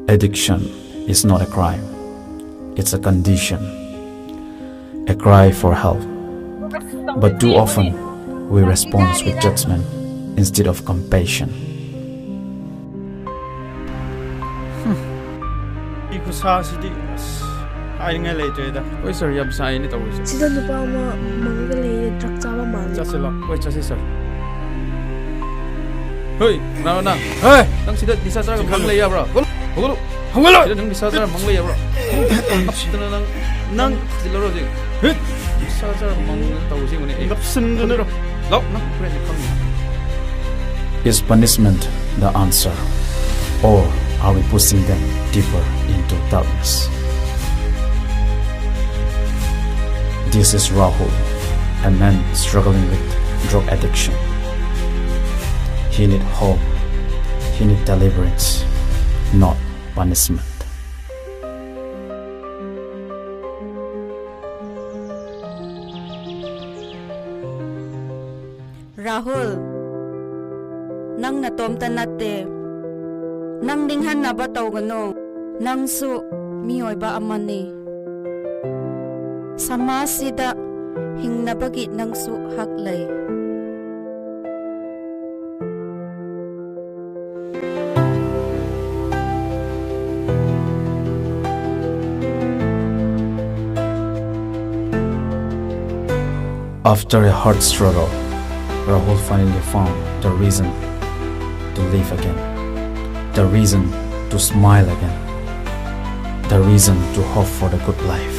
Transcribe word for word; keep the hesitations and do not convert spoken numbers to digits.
Addiction is not a crime, it's a condition, a cry for help. But too often, we respond with judgment instead of compassion. Iku sa sidi, ai ngai lei tei da. Oi sir, yam sa ni tau sir. Sida nupa ma mang ka lei, drug chaba mang. Chat se lo. Oi, chat se sir. Hey, na na. Hey, nang sida nisa chara mang lei ya bro. Hulu, hulu. Hulu. Sida nang nisa chara mang lei ya bro. Sida nang, nang sida lo ro jing. Hey, nisa chara mang tau jing ni. Lapsin na ro. Lau, nang kre ni khang. Is punishment the answer, or are we pushing them deeper into darkness? This is Rahul, a man struggling with drug addiction. He need hope. He need deliverance, not punishment. Rahul, nang na tom ta nat te. Nang ning han na ba tow ganu. Nang su mi oi ba aman ni. Sama sida hing na ba ki nang su hak lei. After a hard struggle, Rahul finally found the reason to live again, the reason to smile again, the reason to hope for the good life.